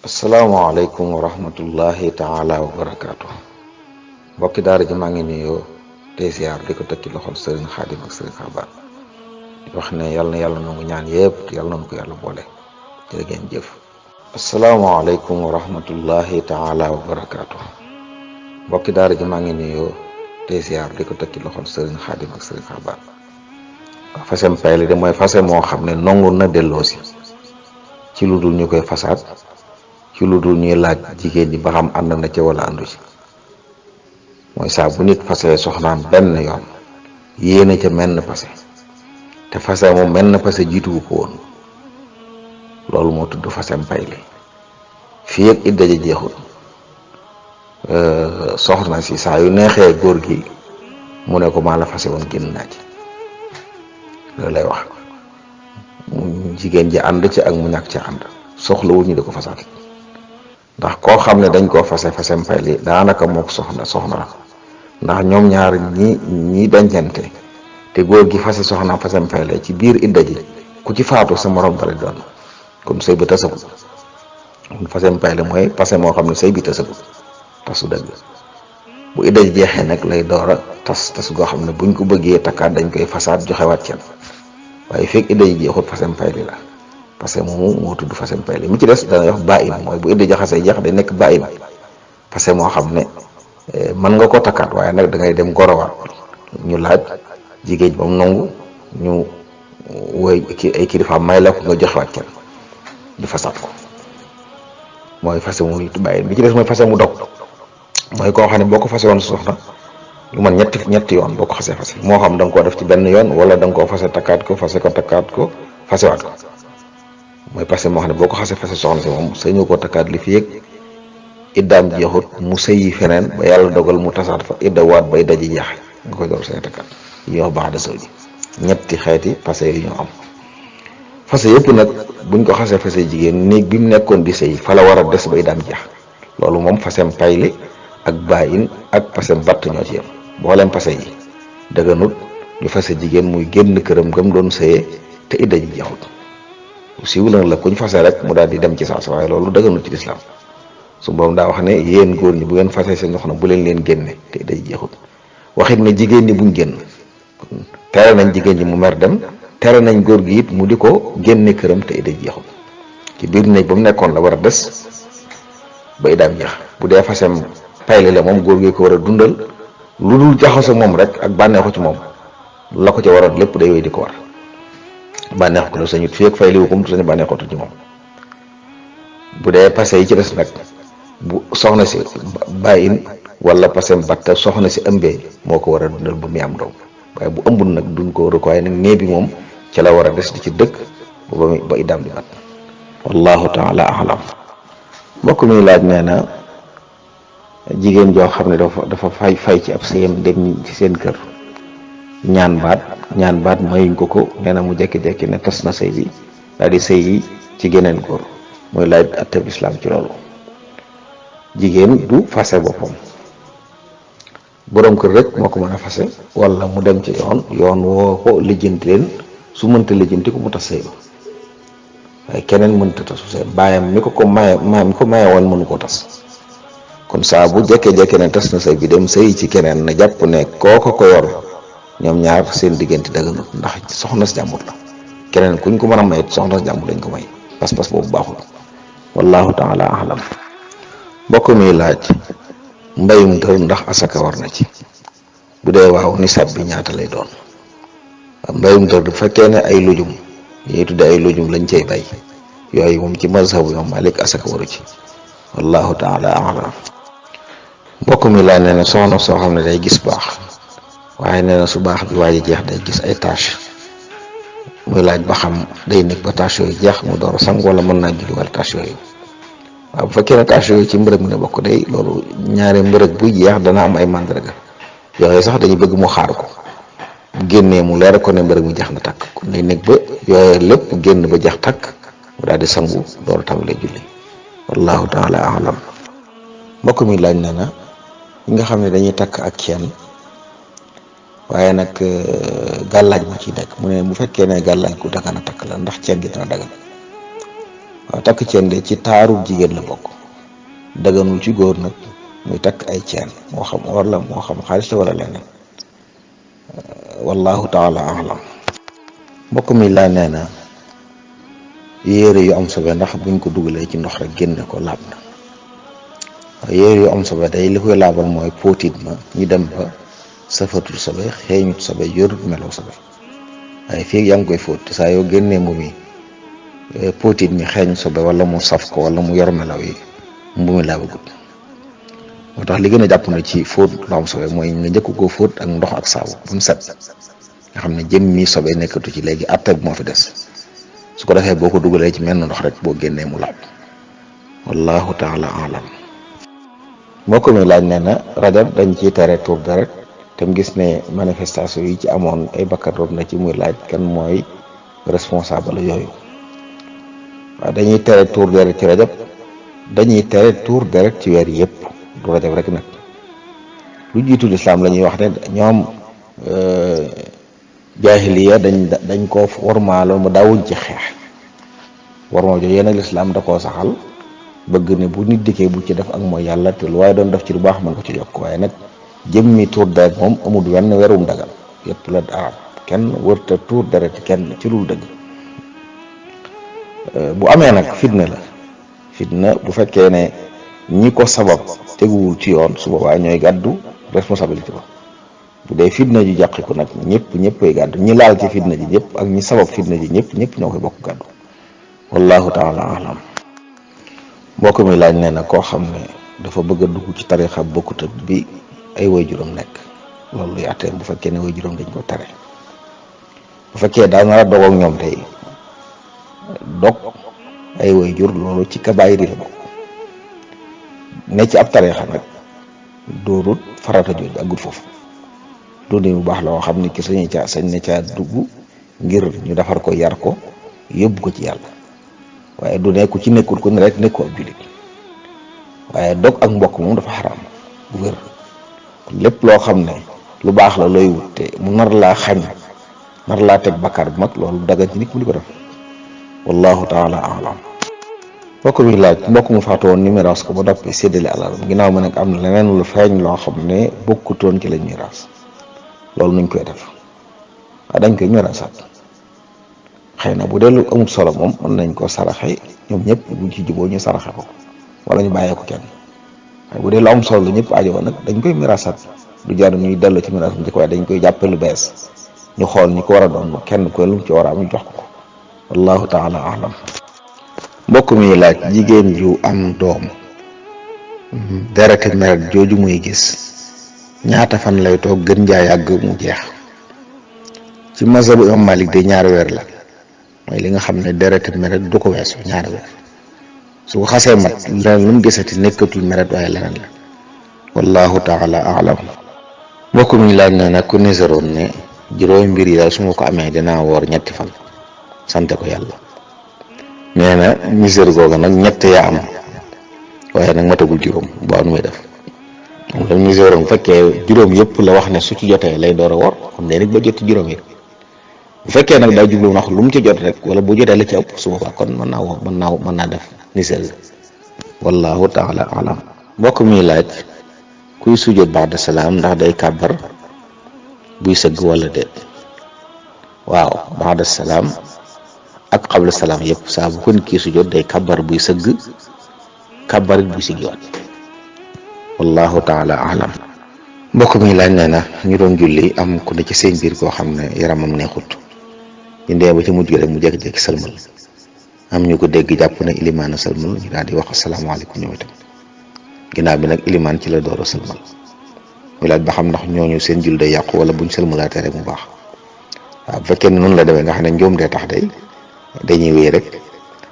asalaamaaleykum wa rahmatullahi taala wa barakaatu. Mbokki daara ji maa ngi nuyoo tey ziar di ko teg ci loxol sëriñ Xaadim ak sëriñ Xabaan di wax ne yàlla na yàlla nangu ñaan yëpp yàlla na ko yàlla boole jërë ngeen jëf. asalaamaaleykum wa rahmatullahi taala wa barakaatu. Mbokki daara ji maa ngi nuyoo tey ziar di ko teg ci loxol sëriñ Xaadim ak sëriñ Xabaan. waaw fasem pay li de mooy fase moo xam ne nangu na delloosi ci lu dul ñu koy fasaat. ci lu dul ñuy laaj jigéen ñi ba xam ànd na ca wala àndu ci mooy saa bu nit fase soxnaam benn yoon yéene ca menn fase te fase moom menn fase jiituwu ko woon loolu moo tudd fasem payli fii ak idda ja jeexul soxna si saa yu neexee góor gi mu ne ko maa la fase woon génn naa ci loolu lay wax jigéen ji ànd ci ak mu ñàkk ca ànd soxlawul ñu di ko fasaat ndax koo xam ne dañ koo fasem payli daanaka mook soxna la ndax ñoom ñaar ñi dencante te góor gi fase soxna fasem payli ci biir idda ji ku ci faatu sa morom dara doon kon sëy bi tasagul fasem payli mooy fase moo xam ne sëy bi tasagul tasu dëgg bu idda ji jeexee nag lay door a tas goo xam ne buñ ko bëggee takkaat dañ koy fasaat joxewaat cen waaye fekk idda ji jeexut fasem payli la parce que moomu moo tudd fasem payli mi ci des dana wax baa in mooy bu idda jaxasee jeex day nekk baa in parce que moo xam ne mën nga ko takkaat waaye nag da ngay dem gorowaat ñu laaj jigéen ba mu nangu ñu woy ay kilifa may la ko nga joxewaat kenn di fasaat ko mooy fase mu baa in bi ci des mooy fase mu dog mooy koo xam ne boo ko fase woon soxna lu man ñetti yoon boo ko xasee fase moo xam da nga koo def ci benn yoon wala da nga koo fase takkaat ko takkaat ko fasewaat ko mooy parce que moo xam ne boo ko xasee fase soxna si moom sañoo koo takkaat li fi yëg iddaam jeexut mu sëyi feneen ba yàlla dogal mu tasaat fa idda waat ba idda ji jeex nga koy door sañ takkaat yi wax baax da saw ji ñetti xeeti fase yu ñu am fase yëpp nag buñ ko xasee fase jigéen néeg bi mu nekkoon di sëy fa la war a des ba iddaam jeex loolu moom fasem payli ak baayin ak fasem batt ñoo ci yem booleem fase yi dëgganut ñu fase jigéen muy génn këram gam doon sëyee te idda ji jeexut siiw nag la kuñ fase rek mu daal di dem ci saasa waaye loolu dëgganut ci lislaam su boobu daa wax ne yéen góor ñi bu ngeen fase seen soxna bu leen génne te day jeexut waxit ne jigéen ñi buñ génn tere nañ jigéen ñi mu mer dem tere nañ góor gi it mu di ko génne këram te day jeexut ci biir néeg ba mu nekkoon la war a des ba idaam jeex bu dee fasem payli la moom góor gi ko war a dundal lu dul jaxasoo moom rek ak bànneexu ci moom la ko ca waroon lépp day wéy di ko war bànneex ko la sañut fii ak fay li wukum tu sañu bànneexootu ci moom bu dee passé yi ci des nag bu soxna si bàyyin wala passé batta soxna si ëmbee moo ko war a dundal ba muy am doom waaye bu ëmbul nag duñ ko war a ko waaye nag nee bi moom ci la war a des di ci dëkk ba iddaam di mat wallahu taala alam mbokk mi laaj nee na jigéen joo xam ne dafa fay ci ab sëyam dem ci seen kër ñaan baat mayuñ ko nee na mu jekki-jekki ne tas na sëy bi daal di sëy yi ci geneen góor mooy laaj atteb islam ci loolu jigéen du fase boppam boroom kër rek moo ko mën a fase wala mu dem ci yoon woo ko lijjanti leen su mënta lijjanti ko mu tas sëy ba waaye keneen mënta tasu sëy baayam mi ko maye woon mënu koo tas kon saa bu jekkee ne tas na sëy bi dem sëy ci keneen na jàpp ne kooko ko yor ñoom ñaar seen diggante daganut ndax soxna si jàmbur la keneen kuñ ko mën a may soxna si jàmbur lañ ko may pas-pas boobu baaxul wallahu taala alam mbokk mi laaj mbayum dër ndax asaka war na ci bu dee waaw nisaab bi ñaata lay doon mbayum dër bu fekkee ne ay lujum ñuy tudde ay lujum lañ cay bay yooyu moom ci mazhabu Imam Malik asaka waru ci wallahu taala alam mbokk mi laaj nee na soxna soo xam ne day gis baax waaye nee na su baax bi waaye jeex day gis ay tâche muy laaj ba xam day nekk ba tâche yooyu jeex mu door a sang wala mën naa julli wala tâche yooyu waaw bu fekkee ne tâche yooyu ci mbërëg mi ne bokk day loolu ñaari mbërëg buy jeex dana am ay mandarga yooyu sax dañuy bëgg mu xaar ko bu génnee mu leer ko ne mbërëg mi jeex na takk kon day nekk ba yooyu lépp génn ba jeex takk mu daal di sangu door a tàmbalee julli wallahu taala alam mbokk mi laaj na ñi nga xam ne dañuy takk ak ceen waaye nag gàllaaj ma ci nekk mu ne bu fekkee ne gàllaaj gu dagan a takk la ndax ceen gi dana dagan waaw takk ceen de ci taaru jigéen la bokk, daganul ci góor nag muy takk ay ceen, moo xam or la moo xam xaalis la wala leneen. wallahu taala alam. mbokk mi laa nee na yére yu am sobe ndax buñ ko dugalee ci ndox rek génne ko laab na. waaw yére yu am sobe day li koy laabal mooy póotit ma ñu dem ba safatul sobe, xeeñut sobe, yorut melaw sobe. waaye fii yaa ngi koy fóot saa yoo génnee mbu mi póotit mi xeeñ sobe wala mu saf ko wala mu yor melaw yi, mbu mi laabagut. moo tax li gën a jàpp na ci fóot lu am sobe mooy nga njëkk koo fóot ak ndox ak saabu ba mu set, nga xam ne jëm mi sobe nekkatu ci, léegi atte bi moo fi des. su ko defee boo ko dugalee ci menn ndox rek boo génnee mu laab. wallahu taala alam. mbokk mi laaj nee na rajab dañ ciy tere tuur deret te mu gis ne manifestation yi ci amoon ay bakkan root na ci, muy laaj kan mooy responsable yooyu. waaw dañuy tere tuur deret ci rajab, dañuy tere tuur deret ci weer yëpp, du rajab rek nag. lu jiitu lislaam la ñuy wax ne ñoom jaahiliya dañ koo wormaaloon mu daawuñ ci xeex. worma jooju nag lislaam da koo saxal, bëgg ne bu nit dikkee bu ci def ak mooy yàlla, te lu waaye doon def ci lu baax mën ko ci yokk. waaye nag jëmmi tuur deret moom amul wenn werum dagal, yëpp la arab, kenn wërta tuur deret kenn ci lu dëgg. bu amee nag fitna bu fekkee ne ñi ko sabab teguwul ci yoon, su boobaa ñooy gàddu responsabilité ba. bu dee fitna ji jàqiku nag ñëppay gàddu, ñi laal ci fitna ji ñëpp ak ñi sabab fitna ji ñëpp ñoo koy bokk gàddu. wallahu taala alam. mbokk mi laaj nee na koo xam ne dafa bëgg a dugg ci tarixa bokkut ak bi ay waajuram nekk, loolu luy àttee bu fekkee ne waajuram dañ ko tere. bu fekkee daa nar a dog ak ñoom tey dog ay waajur, loolu ci kabaayir yi la bokk. ne ci ab tarixa nag doorut farata jooju aggut foofu. dund bu baax la woo xam ni ki sañ ne caa dugg ngir ñu defar ko, yar ko, yóbbu ko ci yàlla. waaye du nekku ci nekkul ko ne rek nekku ab jullit. waaye dog ak mbokk moom dafa xaraam bu wér. lépp loo xam ne lu baax la looy wut te mu nar laa xañ, nar laa teg bakkaar bu mag, loolu dagan ci nit mu di ko def. wallahu taala alam. mbokk mi laaj mbokk mu faatu woon ñu miraas ko ba noppi séddale alalam, ginnaaw ma nag am na leneen lu feeñ loo xam ne bokkutoon ci lañ miraas, loolu nuñ koy def? waaw dañ koy miraasaat. xëy na bu dee lu amul solo moom mën nañ koo saraxe ñoom ñëpp, buñ ci juboo ñu saraxe ko wala ñu bàyyee ko kenn. waaye bu dee lu am solo la ñëpp aajo nag dañ koy miraasaat. du jar ñuy dellu ci miraas bu njëkk, waaye dañ koy jàppe lu bees, ñu xool ñi ko war a doon kenn ku lu mu ci war a am ñu jox ko. wallahu taala alam. mbokk mi laaj jigéen ju am doom, dereti meret jooju muy gis ñaata fan lay toog gën jaa yàgg mu jeex? ci mazhabu imam Malik de ñaari weer la, mooy li nga xam ne dereti meret du ko weesu ñaari weer. su ko xasee mat leneen lu mu gisati nekkatul meret waaye leneen la. wallahu taala alam. mbokk mi laaj na nag ku niseroon ne juróomi mbir yi daal su ma ko amee dinaa woor ñetti fan sante ko yàlla. nee na misère googa nag ñett yaa am, waaye nag matagul juróom. boo nu muy def moom la misère bu fekkee juróom yëpp la wax ne su ci jotee lay door a woor, kon day nag ba jot juróom yi. bu fekkee nag daa jublu ndax lu mu ci jot rek wala bu jotee la ci ëpp, su boobaa kon mën naa woor, mën naa def misère. wallahu taala alam. mbokk mi laaj kuy sujjóot ba'da salaam ndax day kàbbar buy sëgg wala déet? waaw, ba'da salaam ak qabla salaam yëpp saa bu ko nit kii sujjóot day kàbbar buy sëgg, kàbbar buy siggiwaat. wallahu taala alam. mbokk mi laaj nee na ñu doon julli am ku ne ci seen biir koo xam ne yaramam neexut, ñu ndee ba ci mujj rek mu jékki-jékki sëlmal, am ñu ko dégg jàpp na ilimaan a sëlmal, ñu daal di wax asalaamaaleykum ñoom itam. ginnaaw bi nag ilimaan ci la door a sëlmal. ñu laaj ba xam ndax ñooñu seen jul day yàqu wala buñ sëlmalaatee rek mu baax. waaw bu fekkee ne noonu la demee nga xam ne njoom dee tax dañuy wéy rek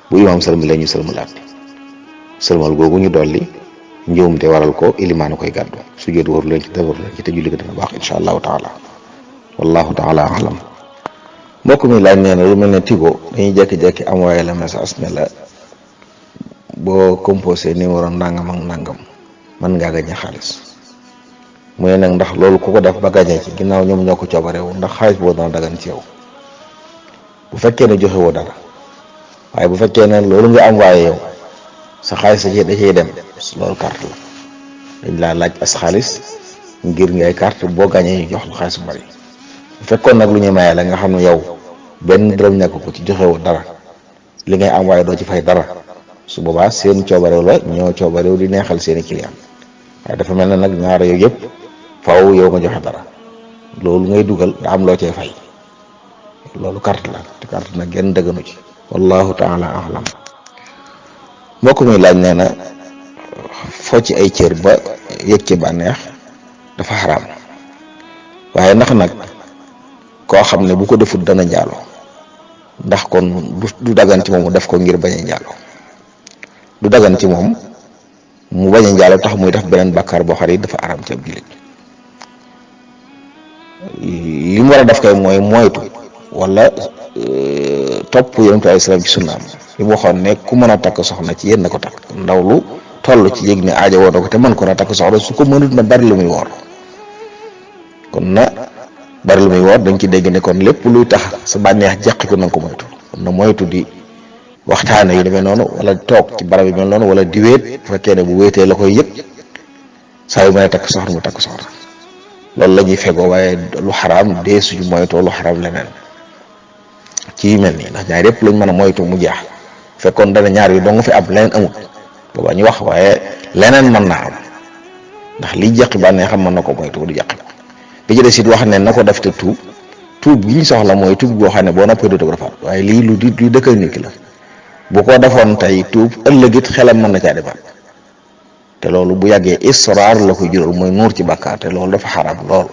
bu imaam sëlmalee ñu sëlmalaat, sëlmal googu ñu dolli njuum te waral ko ilimaan koy gàddu, su jot waru leen ci defar leen ci te julli ko dana baax insha allahu taala. wallahu taala alam. mbokk mi laaj nee na lu mel ne Tigo dañuy jékki-jékki envoyé la message ne la boo composé numéro nangam ak nangam mën ngaa gañe xaalis. mu ne nag ndax loolu ku ko def ba gañe ci ginnaaw ñoom ñoo ko coobarewu, ndax xaalis boobu dana dagan ci yow? bu fekkee ne joxe woo dara waaye bu fekkee ne loolu nga envoyé yow sa xaalis da cee dem loolu carte la dañ laa laaj as xaalis ngir ngay carte boo gàñee ñu jox la xaalis bu bari bu fekkoon nag lu ñuy maye la nga xam ne yow benn dërëm ñàkk ko ci joxewu dara li ngay envoyé doo ci fay dara su boobaa seen coobarew la ñoo coobarew di neexal seeni client waaye dafa mel ne nag ñaar yooyu yëpp faaw yow nga joxe dara loolu ngay dugal nga am loo cee fay loolu carte la te carte nag genn dëgganu ci wallahu taala alam mbokk mi laaj nee na foo ci ay cër ba yëg ci bànneex dafa xaraam waaye ndax nag koo xam ne bu ko defut dana njaaloo ndax kon du dagan ci moom mu def ko ngir bañ a njaaloo du dagan ci moom mu bañ a njaaloo tax muy def beneen bàkkaar boo xam ne dafa xaraam ci ab jullit li mu war a def kay mooy moytu wala topp yonent bi alayhi salaam ci sunnaam li mu waxoon ne ku mën a takk soxna ci yéen na ko takk ndaw lu toll ci yëg ne aajo woo na ko te mën ko na takk soxna su ko mënut na bari lu muy woor kon na bari lu muy woor dañ ci dégg ne kon lépp luy tax sa bànneex jeqi ko na nga ko moytu kon na moytu di waxtaane yu demee noonu wala toog ci barab yi mel noonu wala di wéet bu fekkee ne bu wéetee la koy yëg saa yu mën a takk soxna mu takk soxna loolu la ñuy fegoo waaye lu xaraam dee suñu moytoo lu xaraam leneen ci yu mel nii ndax ñaar yëpp lañ mën a moytu mu jeex fekkoon dana ñaar yu dong fi am leneen amul boobaa ñu wax waaye leneen mën naa am ndax liy jeqi bànnee xam mën na ko moytu du jeqi bi ci des it wax ne na ko def te tuub gi ñu soxla mooy tuub goo xam ne boo noppee dootoo ko defaat waaye lii lu dëkkal nit ki la bu ko defoon tey tuub ëllëg it xelam mën na caa defaat te loolu bu yàggee israr la koy jural mooy nuur ci bàkkaar te loolu dafa xaraam lool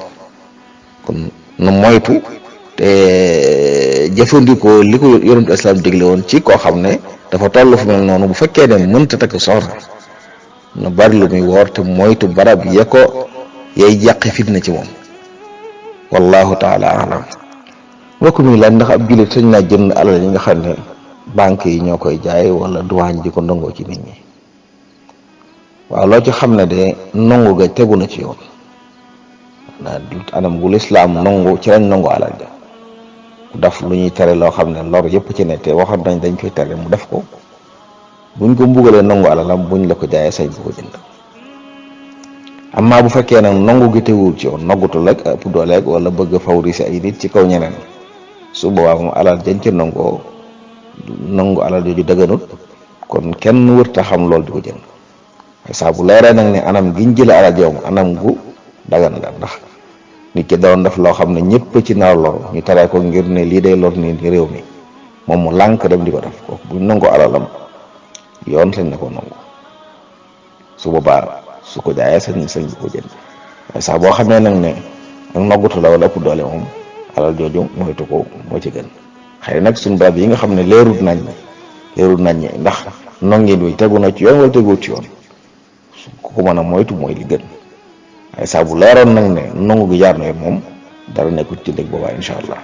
kon na moytu te jëfandikoo li ko yonentu islam digle woon ci koo xam ne dafa toll fu mel noonu bu fekkee ne mënta takk soxna na bari lu muy woor te moytu barab ya ko yay jàqi fitna ci moom wallahu taala alam mbokk mi laaj ndax ab jullit sañ naa jënd alal yi nga xam ne banque yi ñoo koy jaay wala douane ji ko ndongoo ci nit ñi waaw loo ci xam ne de nongu ga tegu na ci yoon anam gu lislaam nongu ci lañ nongu alal ja ku def lu ñuy tere loo xam ne lor yëpp ci ne te waxoon nañ dañ koy tere mu def ko buñ ko mbugalee nongu alalam buñ la ko jaayee sañ bu ko jënd amma bu fekkee nag nongu gi teguwul ci yoon noggutul ak ëpp dooleeg wala bëgg a favoriser ay nit ci kaw ñeneen su boobaa moom alal jën ci nongoo nangu alal jooju dëgganut kon kenn wërta xam loolu di ko jënd saa bu leeree nag ne anam giñ jële alal joom anam gu dagan la ndax nit ki doon def loo xam ne ñëpp ci nar lor ñu tere ko ngir ne lii day lor ni réew mi moom mu lànk dem di ko def kooku buñ nangu alalam yoon sañ na ko nangu su boobaa su ko jaayee sañ bu ko jënd waaye saa boo xamee nag ne ak noggutu la wala ëpp doole moom alal jooju moytu ko moo ci gën xëy nag suñu barab yi nga xam ne leerut nañ ndax nongin wi tegu na ci yoon wala teguwut ci yoon ku ko mën a moytu mooy li gën waaye saa bu leeroon nag ne nangu gi jaar na yoon moom dara nekkul ci dëgg boobaa incha allah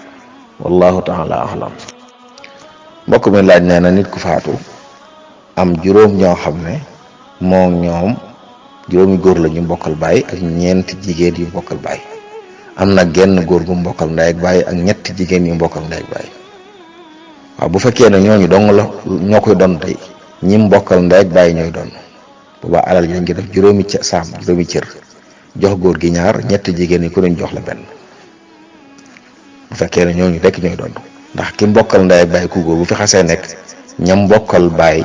wallahu taala alam mbokk mi laaj nee na nit ku faatu am juróom ñoo xam ne moom ñoom juróomi góor la ñu mbokkal baay ak ñeenti jigéen yu mbokkal baay am na genn góor gu mbokkal ndey ak baay ak ñetti jigéen yu mbokkal ndey ak baay waaw bu fekkee ne ñooñu dong la ñoo koy doon tey ñi mbokkal ndey ak baay ñooy doon boobaa alal ji dañ ko def juróomi cër jox góor gi ñaar ñetti jigéen yi ku leen jox la benn bu fekkee ne ñooñu rek ñooy doon ndax ki mbokkal ndey ak baay ku góor bu fi xasee nekk ñam mbokkal baay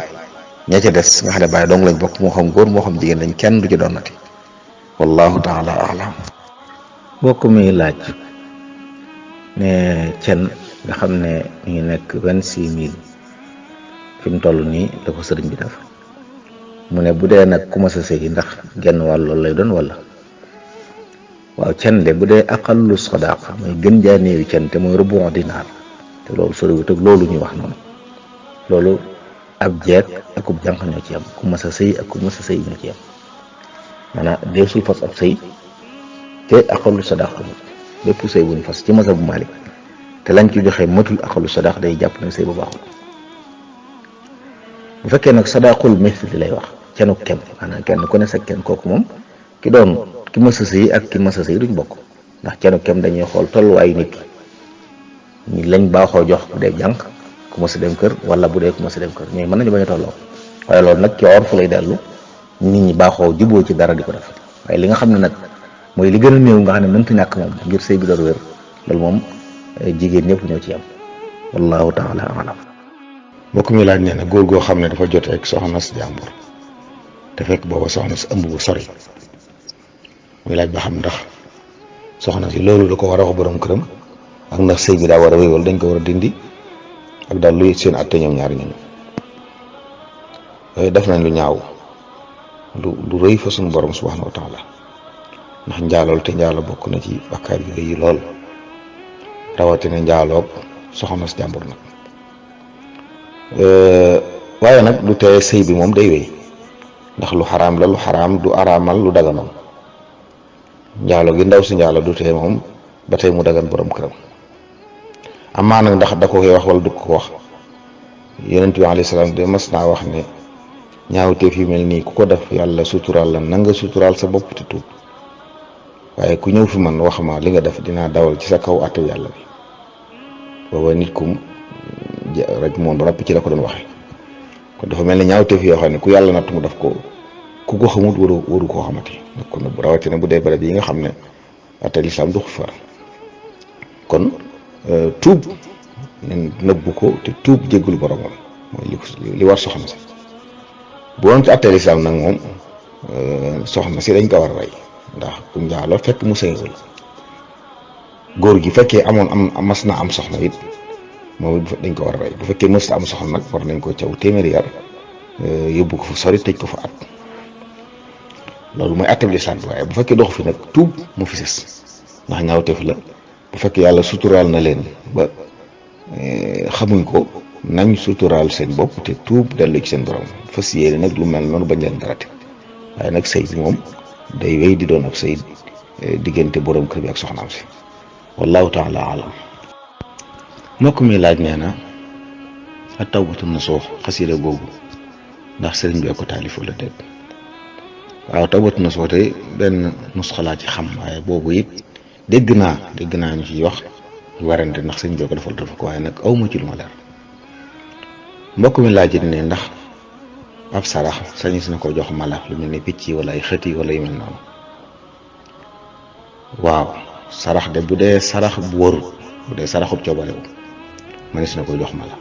ña ca des nga xam ne baay dong lañ bokk moo xam góor moo xam jigéen lañ kenn du ci doonati wallahu taala alam mbokk mi laaj ne cen nga xam ne mi ngi nekk 26 000 fi mu toll nii la ko sëriñ bi def mu ne bu dee nag commencé sëy ndax genn wàll loolu lay doon wala waaw cen de bu dee aqallu sadaqa mooy gën jaa néewi cen te mooy rubu dinaar te loolu soriwut ak loolu ñuy wax noonu loolu ab jeeg ak ub jànq ñoo ci am ku mas a sëy ak ku mas a sëy ñoo ci am maanaam deesul fas ab sëy te aqallu sadaqa bépp sëy bu ñu fas ci mazhab bu Maalik te lañ ci joxe matul aqallu sadaqa day jàpp ne sëy bu baaxul bu fekkee nag sadaqul misli lay wax cenu kem maanaam kenn ku ne sa kenn kooku moom ki mas a sëy ak ki mas a sëy duñ bokk ndax cenu kem dañuy xool tolluwaayu nit ki ñi lañ baaxoo jox bu dee jànq ku ma sa dem kër wala bu dee ku ma sa dem kër ñooy mën nañu bañ a tolloo waaye loolu nag ci orfu lay dellu nit ñi baaxoo juboo ci dara di ko def waaye li nga xam ne nag mooy li gën a néew nga xam ne mënta ñàkk moom ngir sëy bi door wér loolu moom jigéen ñëpp ñoo ci yam wallahu taala alam. mbokk mi laaj nee na góor goo xam ne dafa jote ak soxna si jàmbur te fekk booba soxna si ëmb bu sori muy laaj ba xam ndax soxna si loolu da ko war a wax borom këram ak ndax sëy bi daa war a wéy wala dañ ko war a dindi ak daal luy seen atte ñoom ñaari ñoom def nañ lu ñaaw lu rëy fa suñu borom subhanahu wa taala ndax njaalool te njaalo bokk na ci bakkaar yu rëy yi lool rawatina njaaloog soxna si jàmbur nag waaye nag du tee sëy bi moom day wéy ndax lu xaraam la lu xaraam du araamal lu daganam njaalo gi ndaw si njaalo du tee moom ba tey mu dagan borom këram amaa nag ndax da ko koy wax wala du ko wax yonent bi alayhi salaam de mas naa wax ne ñaawteef yu mel nii ku ko def yàlla suturaal la na nga suturaal sa bopp te tuub waaye ku ñëw fi man wax ma li nga def dinaa dawal ci sa kaw àtte yàlla bi booba nit kum rek moom ràpp ci la ko doon waxee kon dafa mel ni ñaawteef yoo xam ne ku yàlla natt mu def ko ku ko xamut waru koo xamati nag kon bu rawatina bu dee barab yi nga xam ne àtte lislaam du ko far kon tuub nëbbu ko te tuub jéggul boromam mooy li war soxna si bu doon ci àtte lislaam nag moom soxna si dañ ko war a rey ndax ku njaaloo fekk mu sëyul góor gi fekkee mas na am soxna it moom dañ ko war a rey bu fekkee mës na am soxna nag war nañ ko caw téeméeri yar yóbbu ko fa sori tëj ko fa at loolu mooy àtte bi lislaam bi waaye bu fekkee dox fi nag tuub mu fi sës ndax ñaawteef la bu fekkee yàlla suturaal na leen ba xamuñ ko nañ suturaal seen bopp te tuub dellu ci seen borom fas yéene nag lu mel noonu bañ leen darate waaye nag sëy bi moom day wéy di doon ab sëy diggante borom kër bi ak soxnaam si wallahu taala alam. mbokk mi laaj nee na ak tawbatu nasuux xasida googu ndax sëriñ bi ko taalif wala déet waaw tawbatu nasuux te benn nusxa ci xam waaye boobu it dégg naa ñu ciy wax warante ndax sëriñ bi ko defal dafa ko waaye nag awma ci lu ma leer. mbokk mi laaj it ne ndax ab sarax sañis na ko jox mala lu mel ne picc yi wala ay xët yi wala yu mel noonu waaw sarax de bu dee sarax bu warul bu dee saraxub coobarewu manis na ko jox mala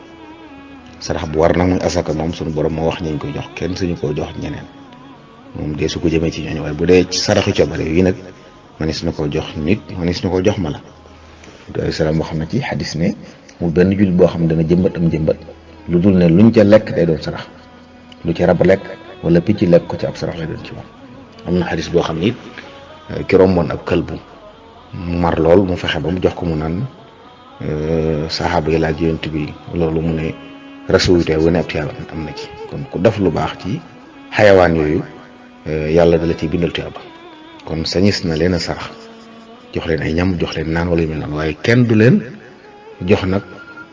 sarax bu war nag muy asaka moom sunu borom moo wax ñañ koy jox kenn suñu ko jox ñeneen moom dee su ko jëmee ci ñooñu waaye bu dee saraxu coobarewu yi nag manis na ko jox nit manis na ko jox mala doy salaam boo xam ne ci xadis ne mu benn jullit boo xam ne dana jëmbat am jëmbat lu dul ne luñ ca lekk day doon sarax lu ci rab lekk wala picc lekk ko ci ab sarax lay doon ci moom am na xadis boo xam ne it ki romboon ab këlbu mu mar lool mu fexe ba mu jox ko mu naan saxaaba yi laaj yonent bi loolu mu ne rasulté wu ne ab tiyaaba am na ci kon ku def lu baax ci xayawaan yooyu yàlla dala ciy bindal tiyaaba kon sañis na leen a sarax jox leen ay ñam jox leen naan wala yu mel noonu waaye kenn du leen jox nag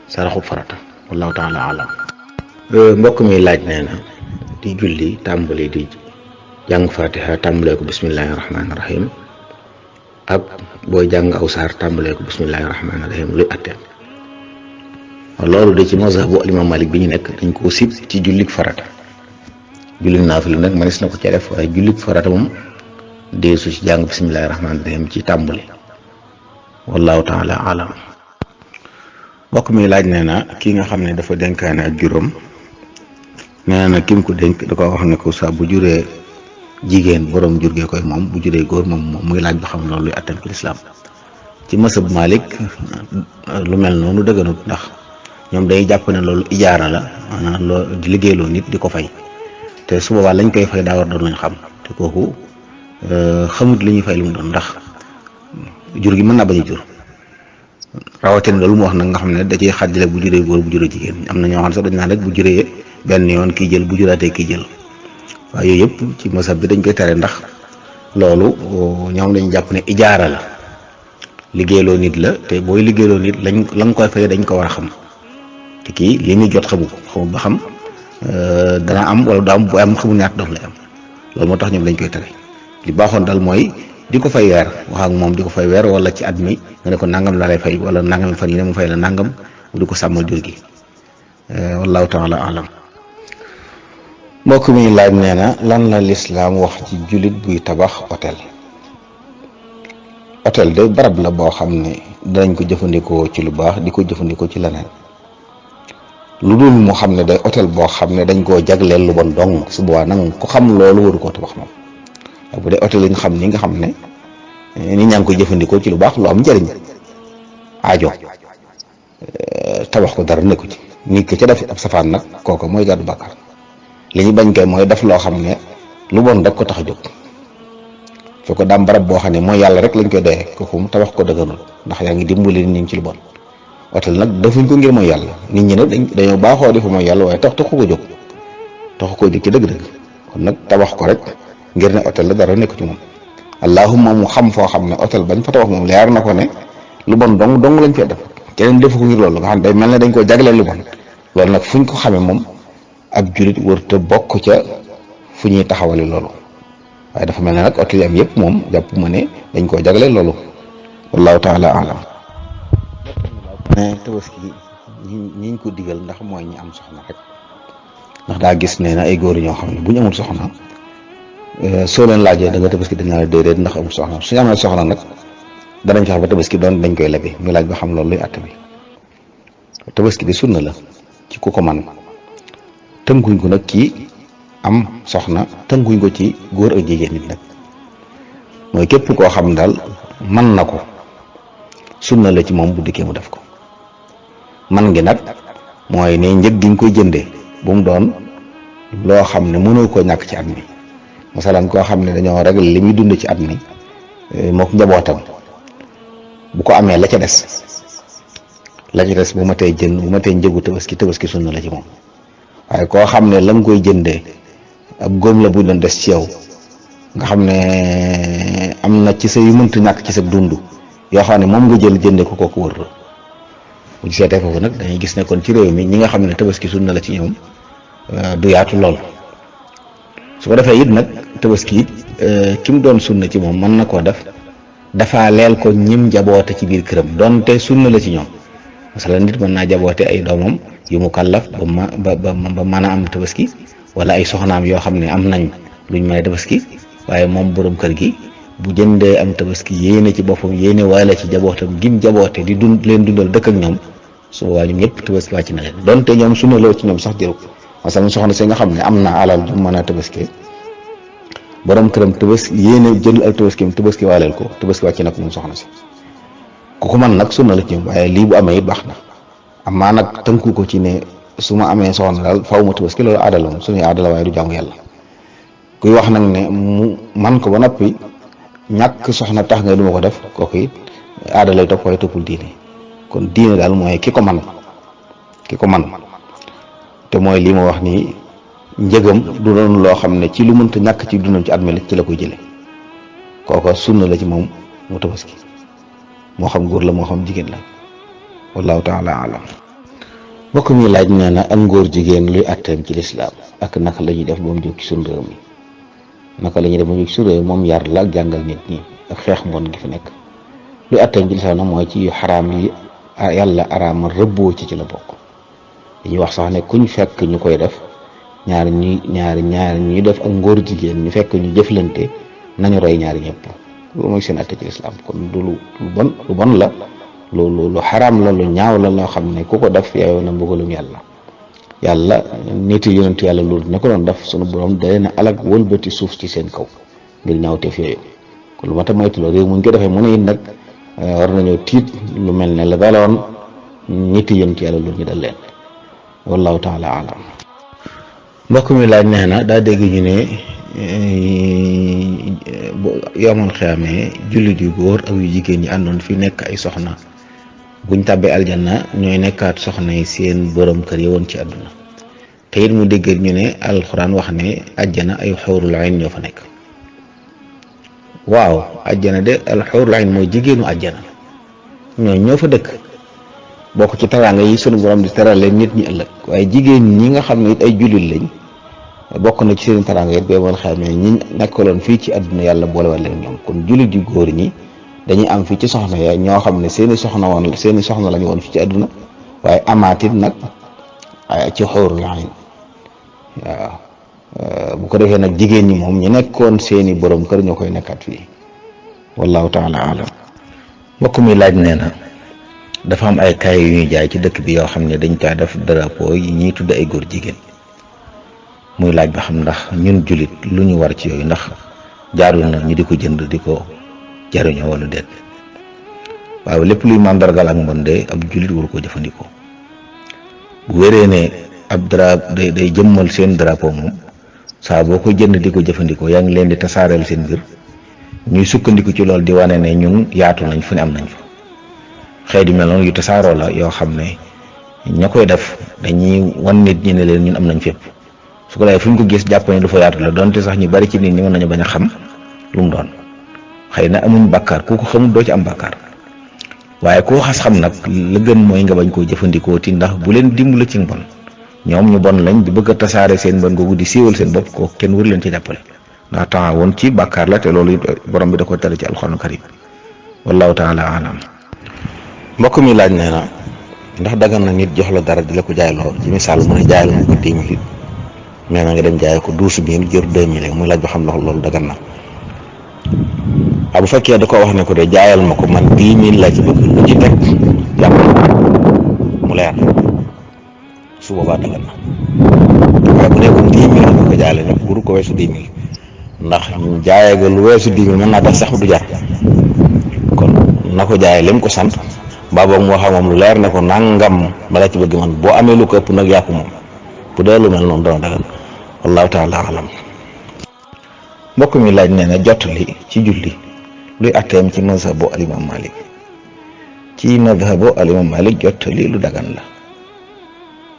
saraxu farata wallahu taala alam. mbokk mi laaj nee na di julli tàmbali di jàng fatiha tàmbalee ko bismillahi rahmaani rahim ak booy jàng aw saar tàmbalee ko bismillahi rahmaani rahim luy attee loolu de ci mazhabu imam malik bi ñu nekk dañ koo sib ci jullik farata jullik naafila nag manis na ko ca def waaye jullik farata moom deesu ci jàng bismillahi rahmaani rahim ci tàmbali wallahu taala alam. mbokk mi laaj nee na kii nga xam ne dafa dénkaane ak juróom nee na kim ko dénk da ko wax ne ko saa bu juree jigéen borom jur gee koy moom bu juree góor moom muy laaj ba xam loolu luy attan ci lislaam ci masab Malik lu mel noonu dëgganut ndax ñoom day jàpp ne loolu ijaara la maanaam loo di liggéeyloo nit di ko fay te su boobaa lañ koy fay daa war doon lañ xam te kooku xamut li ñuy fay lu mu doon ndax jur gi mën naa bañ a jur rawatina loolu mu wax nag nga xam ne da ciy xàjjale bu juree góor bu juree jigéen am na ñoo xam ne sax dañ naan rek bu juree benn yoon kii jël bu juraatee kii jël waaye yooyu yëpp ci masab bi dañ koy tere ndax loolu ñoom dañ jàpp ne ijaara la liggéeyloo nit la te booy liggéeyloo nit la nga koy fay dañ ko war a xam te kii li muy jot xamu ko xamul ba xam dana am wala du am bu am xamul ñaata doom lay am loolu moo tax ñoom dañ koy tere li baaxoon daal mooy di ko fay weer wax ak moom di ko fay weer wala ci at mi nga ne ko nangam la lay fay wala nangam fan yi ne mu fay la nangam di ko sàmmal jur gi wallahu taala alam. mbokk mi laaj nee na lan la lislaam wax ci jullit buy tabax hôtel. hôtel de barab la boo xam ne danañ ko jëfandikoo ci lu baax di ko jëfandikoo ci leneen, lu dul mu xam ne day hôtel boo xam ne dañ koo jagleel lu bon dong, su boobaa nag ku xam loolu waru koo tabax moom. bu dee hôtel yi nga xam ne nit ñaa ngi koy jëfandikoo ci lu baax, lu am njëriñ, aajo tabax ko dara nekku ci. nit ki ca def ab safaan nag kooku mooy gàddu bàkkaar. li ñu bañ koy mooy def loo xam ne lu bon rek ko tax a jóg. foo ko daam barab boo xam ne mooy yàlla rek lañ koy doyee kooku mu tabax ko dëgganul, ndax yaa ngi dimbali nit ñi ci lu bon. hôtel nag defuñ ko ngir mooy yàlla, nit ñi nag dañoo baaxoo di fa mooy yàlla, waaye taxu ko jóg ci dëgg-dëgg. kon nag tabax ko rek ngir ne hôtel la dara nekku ci moom. allahumma mu xam foo xam ne hôtel bañ fa tabax moom leer na ko ne lu bon dong lañ fee def, keneen defu ko ngir loolu, nga xam ne day mel ne dañ koo jagleel lu bon. loolu nag fuñ ko xamee moom ab julit warut a bokk ca fu ñuy taxawale loolu. waaye dafa mel ne nag hôtel yi am yëpp moom jàpp ma ne dañ koo jagleel loolu. wallahu taala alam. ne tabaski ñiñ ko digal ndax mooy ñi am soxna rek, ndax daa gis ne na ay góor ñoo xam ne bu ñu amul soxna soo leen laajee da nga tabaski dañ la déedéet ndax amul soxna. suñu amee soxna nag danañ fexe ba tabaski doon dañ koy lebi, ñu laaj ba xam loolu luy àtte bi. tabaski di sunna la ci ku ko man, tënkuñ ko nag ci am soxna, tënkuñ ko ci góor ak jigéen nit nag, mooy képp koo xam daal man na ko sunna la ci moom bu dikkee mu def ko. man ngi nag mooy ne njëg gi ñu koy jëndee bu mu doon loo xam ne mënoo koo ñàkk ci at mi. masalan koo xam ne dañoo réglé li muy dund ci at mi mook njabootam, bu ko amee la ca des bu ma tee njëgu tabaski sunna la ci moom. waaye koo xam ne la nga koy jëndee ab góom la bu doon des ci yow, nga xam ne am na ci sa yu mënta ñàkk ci sa dund yoo xam ne moom nga jëndee ko kooku wër la. bu ñu seetee foofu nag dañuy gis ne kon ci réew mi ñi nga xam ne tabaski sunna la ci ñoom du yaatu lool. su ko defee it nag tabaski ki mu doon sunna ci moom mën na koo def dafa leel ko ñim jaboote ci biir këram, donte sunna la ci ñoom. masalan nit mën naa jaboote ay doomam yu mu kàllaf ba mën a am tabaski, wala ay soxnaam yoo xam ne am nañ luñ mën a tabaski, waaye moom borom kër gi bu jëndee am tabaski yéene ci boppam yéene waale ci jabootam gim jaboote di leen dundal dëkk ak ñoom, su boobaa ñoom ñëpp tabaski wàcc na leen, donte ñoom sunna la ci ñoom sax jëru. masalan soxna si nga xam ne am na alal ju mën a tabaski, borom këram tabaski yéene jënd ak tabaski waaleel ko, tabaski wàcc na ko moom soxna si. ku ko man nag sunna la ci ñoom, waaye lii bu amee it baax na. amaa nag tënku ko ci ne su ma amee soxna daal faaw ma tabaski, loolu aada la moom suñuy aada la waaye du jaamu yàlla. kuy wax nag ne mu man ko ba noppi ñàkk soxna tax nga du ma ko def, kooku it aada lay topp waaye toppul diine. kon diine daal mooy ki ko man te mooy lii ma wax nii, njëgam du doon loo xam ne ci lu mënta ñàkk ci dundam ci at mi ci la koy jële. kooku sunna la ci moom mu tabaski, moo xam góor la moo xam jigéen la. wallahu taala alam. mbokk mi laaj nee na am góor jigéen luy atteem ci lislaam ak naka la ñuy def ba mu jóg ci suñu réew mi. naka la ñuy def ba mu jóg ci suñu réew moom yar la ak jàngal nit ñi ak xeex mbon gi fi nekk. luy atteem ci lislaam nag mooy ci yu xaraam yi yàlla araamal rëbboo ci la bokk. dañuy wax sax ne kuñ fekk ñu koy def ñaari ñuy def ak ngóor jigéen ñu fekk ñu jëflante nañu rey ñaari ñëpp. loolu mooy seen atte ci lislaam. kon du lu bon la, lu xaraam la, lu ñaaw la, loo xam ne ku ko def yow na mbugalum yàlla nit yi yonent yàlla loolu ne ko doon def sunu borom day na alag wëlbati suuf ci seen kaw ngir ñaawteef yooyu. kon lu ma ta moytu la réew muñ ko defee mu ne it nag war nañoo tiit lu mel ne la daloon nit yi yonent yàlla loolu ñu dal leen. wallahu taala alam. mbokk mi laaj nee na daa dégg ñu ne yomal xiyaamee jullit yu góor ak yu jigéen ñi àndoon fi nekk ay soxna buñ tàbbee aljanna ñooy nekkaat soxna yi seen borom kër yi woon ci àdduna. te it mu dégg ñu ne alxuraan wax ne àjjana ay xawrul ayn ñoo fa nekk. waaw àjjana de al xawrul ayn mooy jigéenu àjjana, ñoo fa dëkk bokk ci teraanga yi sunu borom di teral leen nit ñi ëllëg. waaye jigéen ñi nga xam ne it ay jullit lañ bokk na ci seen teraanga it bee moon xamee ñi nekkaloon fii ci àdduna yàlla boolewal leen ñoom. kon jullit yu góor ñi dañuy am fii ci soxna ya ñoo xam ne seeni soxna lañu woon fii ci àdduna, waaye amaatit nag ci xóorul ayn waaw bu ko defee nag jigéen ñi moom ñu nekkoon seeni borom kër ñoo koy nekkaat fii wallahu taala alam. mbokk mi laaj nee na dafa am ay kaay yu ñuy jaay ci dëkk bi yoo xam ne dañ kaa def drapeau yi ñuy tudd ay góor jigéen muy laaj ba xam ndax ñun jullit lu ñu war ci yooyu ndax jaarul na ñu di ko jënd di ko jariñoo wala déet. waaw lépp luy màndargal ak mbon de ab jullit waru ko jëfandikoo bu wéree ne ab day jëmmal seen drapeau moom saa boo ko jënd di ko jëfandikoo yaa ngi leen di tasaareel seen mbir ñuy sukkandiku ci loolu di wane ne ñun yaatu nañ fu ne am nañ fa xeet yu mel noonu yu tasaaroo la yoo xam ne ña koy def dañuy wan nit ñi ne leen ñun am nañ fépp su ko defee fu ñu ko gis jàpp ne du fa yaatu la donte sax ñu bari ci nit ñi mën nañu bañ a xam lu mu doon xëy na amuñ bàkkaar ku ko xamul doo ci am bàkkaar waaye koo xas xam nag la gën mooy nga bañ koo jëfandikoo ti ndax bu leen dimbali ci mbon ñoom ñu bon lañ di bëgg a tasaare seen mbon googu di siiwal seen bopp ko kenn wër leen ci jàppale ndax temps woon ci bàkkaar la te loolu borom bi da ko tere ci alxuraan karim wallahu taala alam. mbokk mi laaj nee na ndax dagan na nit jox la dara di la ko jaay loo ci misaal mu ne jaayal ma ko 10 000 mais na nga dem jaay ko 12 000 jër 2 000 muy laaj ba xam loolu dagan na. bu fekkee da ko wax ne ko de jaayal ma ko man 10 000 la ci bëgg lu ci teg yàpp mu leer su boobaa dagan na waaye bu nekkoon 10 000 la ko jaayale nag buru ko weesu 10 000 ndax jaayee ga lu weesu 10 000 mën naa tax sax du jar kon na ko jaayee lim ko sant mbaa boog moo xam moom lu leer ne ko nangam bala ci bëgg man boo amee lu ko ëpp nag yàpp moom bu dee lu mel noonu dana dagan wallahu taala alam. mbokk mi laaj nee na jottali ci julli luy atteem ci mazhabu alimam Malik. ci mazhabu alimam Malik jottali lu dagan la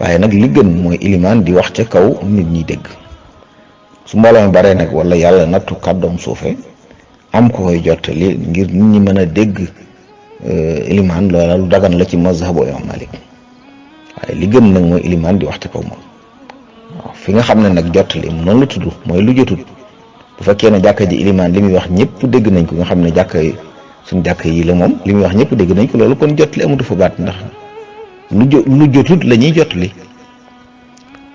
waaye nag li gën mooy ilimaan di wax ca kaw nit ñi dégg su mbooloo mi bare nag wala yàlla nattu kàddoom suufe am ko koy jottali ngir nit ñi mën a dégg ilimaan loola lu dagan la ci mazhabu alimam Malik waaye li gën nag mooy ilimaan di wax ca kaw moom waaw fi nga xam ne nag jottali noonu la tudd mooy lu jotut bu fekkee ne jàkka ji ilimaan li muy wax ñëpp dégg nañ ko nga xam ne jàkka yi suñ jàkka yi la moom li muy wax ñëpp dégg nañ ko loolu kon jottali amatu fa baat ndax lu jotut la ñuy jottali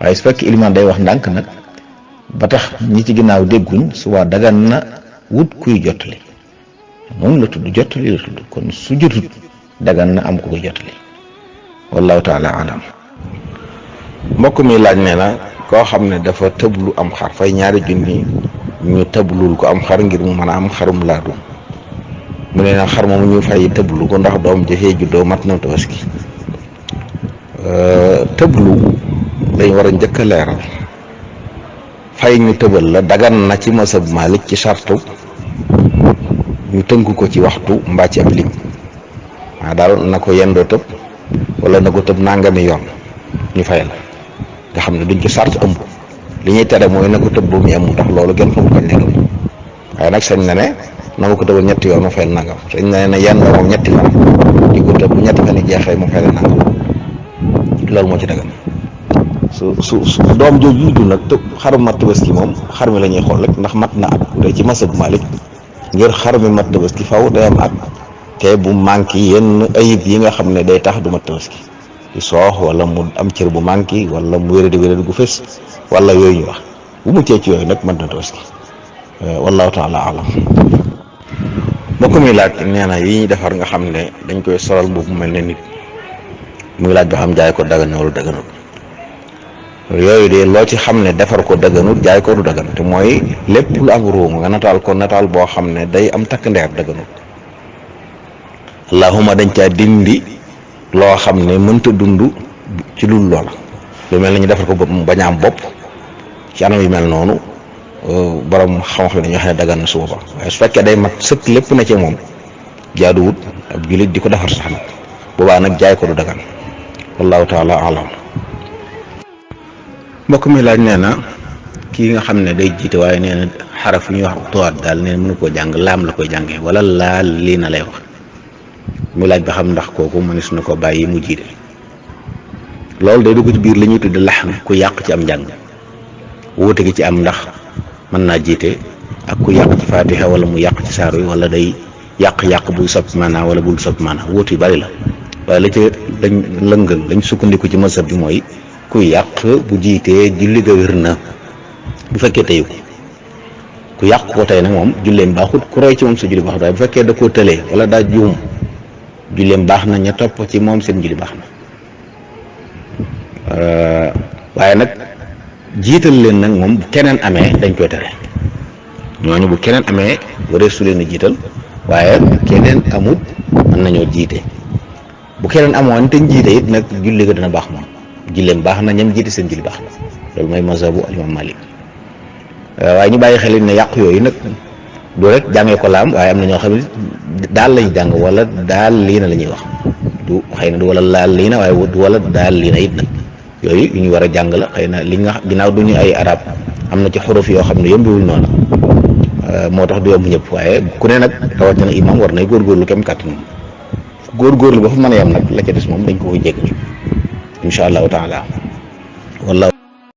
waaye su fekkee ilimaan day wax ndànk nag ba tax ñi ci ginnaaw dégguñ suba dagan na wut kuy jottali moom la tudd jottali la tudd kon su jotut dagan na am ku koy jottali wallahu taala alam. mbokk mi laaj nee na koo xam ne dafa tëblu am xar fay ñaari junni ñu tëblul ko am xar ngir mu mën a am xarum laadu mu ne nag xar moomu ñu fay tëblu ko ndax doom jëfee juddoo mat na tabaski. tëblu dañ war a njëkk a leeral fay ñu tëbal la dagan na ci masab Malik ci sartu ñu tënk ko ci waxtu mbaa ci ab lim waa daal na ko yendoo tëb wala na ko tëb nangami yoon ñu fay la nga xam ne duñ ci sart ëmb li ñuy tere mooy na ko tëb bu mu yem ndax loolu gën xamul kañ lay doon waaye nag sañ na ne na ma ko tëbal ñetti yoon ma fay la nangam sañ na ne yenn moom ñetti fan di ko tëb bu ñetti fan yi jeexee ma fay la nangam loolu moo ci dagan su doom jooju juddu nag tëb xarum mat tabaski moom xar mi la ñuy xool rek ndax mat na at bu dee ci masab Malik ngir xar mi mat tabaski faw day am at te bu manqué yenn ayib yi nga xam ne day tax du mat tabaski di soox wala mu am cër bu manqué wala mu wéradi gu fës wala yooyu ñu wax bu muccee ci yooyu nag mat na tabaski wallahu taala alam. mbokk mi laaj nee na yi ñuy defar nga xam ne dañ koy solal boobu mel ne nit muy laaj ba xam jaay ko dagan wala daganut yooyu de loo ci xam ne defar ko daganut jaay ko du dagan te mooy lépp lu am ruum nga nataal ko nataal boo xam ne day am takk ndeer daganut allahuma dañ caa dindi loo xam ne mënta dund ci lul loola lu mel ne ñu defar ko bañ a am bopp ci anam yu mel noonu borom xam-xam dañuy wax ne dagan na su boobaa waaye su fekkee day mat sëkk lépp na ci moom jaaduwut ab jullit di ko defar sax nag boobaa nag jaay ko du dagan wallahu taala alam. mbokk mi laaj nee na kii nga xam ne day jiite waaye nee na xaraf yu ñuy wax tuwaat daal nee na mënu koo jàng laam la koy jàngee wala laal lii na lay wax mu laaj ba xam ndax kooku mënees na ko bàyyi mu jiite loolu day dugg ci biir li ñuy tudde laxn ku yàq ci am njàng wuute gi ci am ndax mën naa jiite ak ku yàq ci fatiha wala mu yàq ci saaru yi wala day yàq buy soppi maanaa wala bul soppi maanaa wuute yu bari la waaye la ca dañ lëngal dañ sukkandiku ci mazhab bi mooy ku yàq bu jiitee julli ga wér na bu fekkee teyu ko ku yàq ko tey nag moom julleem baaxut ku roy ci moom sa julli baaxut waaye bu fekkee da koo tëlee wala daa juum julleem baax na ña topp ci moom seen julli baax na waaye nag jiital leen nag moom bu keneen amee dañ koy tere ñooñu bu keneen amee waree su leen a jiital waaye bu keneen amut mën nañoo jiite bu keneen amoon te jiite it nag julli ga dana baax moom julleem baax na ñam jiite seen julli baax na loolu mooy mazhabu al-imam Malik waaye ñu bàyyi xel ne yàq yooyu nag du rek jàngee ko laam waaye am na ñoo xam ne daal lañ jàng wala daal lii na la ñuy wax du xëy na du wala laal lii na waaye du wala daal lii na it nag yooyu yu ñu war a jàng la xëy na li nga ginnaaw du ñu ay arab am na ci xuruf yoo xam ne yombiwul noonu moo tax du yomb ñëpp waaye ku ne nag rawatina imam war nay góorgóorlu kem kàttan góorgóorlu ba fa mën a yem nag la ca des moom dañ ko koy jéggal incha allahu taala wallaahu